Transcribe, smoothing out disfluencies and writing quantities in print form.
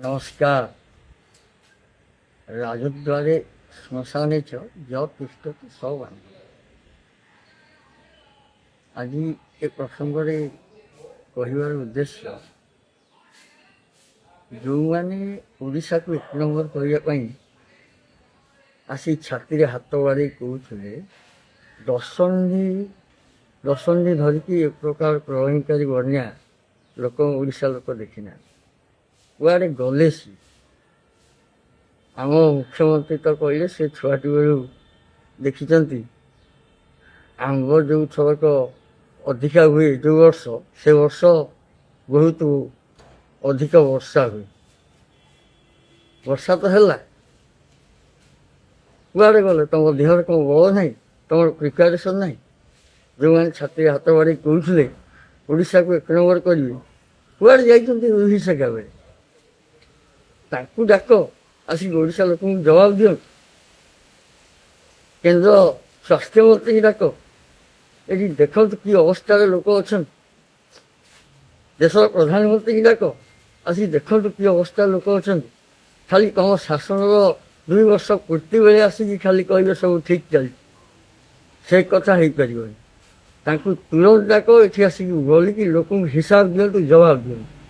ନମସ୍କାର। ରାଜଦ୍ୱାରେ ଶ୍ମଶାନେ ଚ ଯ ତିଷ୍ଠତି ସ ବାନ୍ଧବ। ଆଜି ଏ ପ୍ରସଙ୍ଗରେ କହିବାର ଉଦ୍ଦେଶ୍ୟ, ଯେଉଁମାନେ ଓଡ଼ିଶାକୁ ଏକ ନମ୍ବର କରିବା ପାଇଁ ଆସି ଛାତିରେ ହାତ ବାଡ଼େଇ କହୁଥିଲେ, ଦଶନ୍ଧି ଦଶନ୍ଧି ଧରିକି ଏ ପ୍ରକାର ପ୍ରଳୟଙ୍କାରୀ ବନ୍ୟା ଲୋକ, ଓଡ଼ିଶା ଲୋକ ଦେଖିନାହାନ୍ତି, କୁଆଡ଼େ ଗଲେ ସିଏ? ଆମ ମୁଖ୍ୟମନ୍ତ୍ରୀ ତ କହିଲେ, ସେ ଛୁଆଟି ବେଳୁ ଦେଖିଛନ୍ତି, ଆମ୍ବ ଯେଉଁ ଥରକ ଅଧିକା ହୁଏ, ଯେଉଁ ବର୍ଷ, ସେ ବର୍ଷ ବହୁତ ଅଧିକ ବର୍ଷା ହୁଏ। ବର୍ଷା ତ ହେଲା, କୁଆଡ଼େ ଗଲେ? ତମ ଦେହରେ କ'ଣ ବଳ ନାହିଁ? ତମର ପ୍ରିପାରେସନ୍ ନାହିଁ? ଯେଉଁମାନେ ଛାତିରେ ହାତ ବାଡ଼େଇ କହୁଥିଲେ ଓଡ଼ିଶାକୁ ଏକ ନମ୍ବର କରିବେ, କୁଆଡ଼େ ଯାଇଛନ୍ତି ବିଭୀଷିକା ବେଳେ? ତାଙ୍କୁ ଡାକ, ଆସିକି ଓଡ଼ିଶା ଲୋକଙ୍କୁ ଜବାବ ଦିଅନ୍ତୁ। କେନ୍ଦ୍ର ସ୍ୱାସ୍ଥ୍ୟମନ୍ତ୍ରୀକି ଡାକ, ଏଠି ଦେଖନ୍ତୁ କି ଅବସ୍ଥାରେ ଲୋକ ଅଛନ୍ତି। ଦେଶର ପ୍ରଧାନମନ୍ତ୍ରୀକି ଡାକ, ଆସିକି ଦେଖନ୍ତୁ କି ଅବସ୍ଥାରେ ଲୋକ ଅଛନ୍ତି। ଖାଲି ତମ ଶାସନର 2 ବର୍ଷ ପୂର୍ତ୍ତି ବେଳେ ଆସିକି ଖାଲି କହିବେ ସବୁ ଠିକ୍ ଚାଲିଛି, ସେ କଥା ହେଇପାରିବନି। ତାଙ୍କୁ ତୁରନ୍ତ ଡାକ, ଏଠି ଆସିକି ଗଲିକି ଲୋକଙ୍କୁ ହିସାବ ଦିଅନ୍ତୁ, ଜବାବ ଦିଅନ୍ତୁ।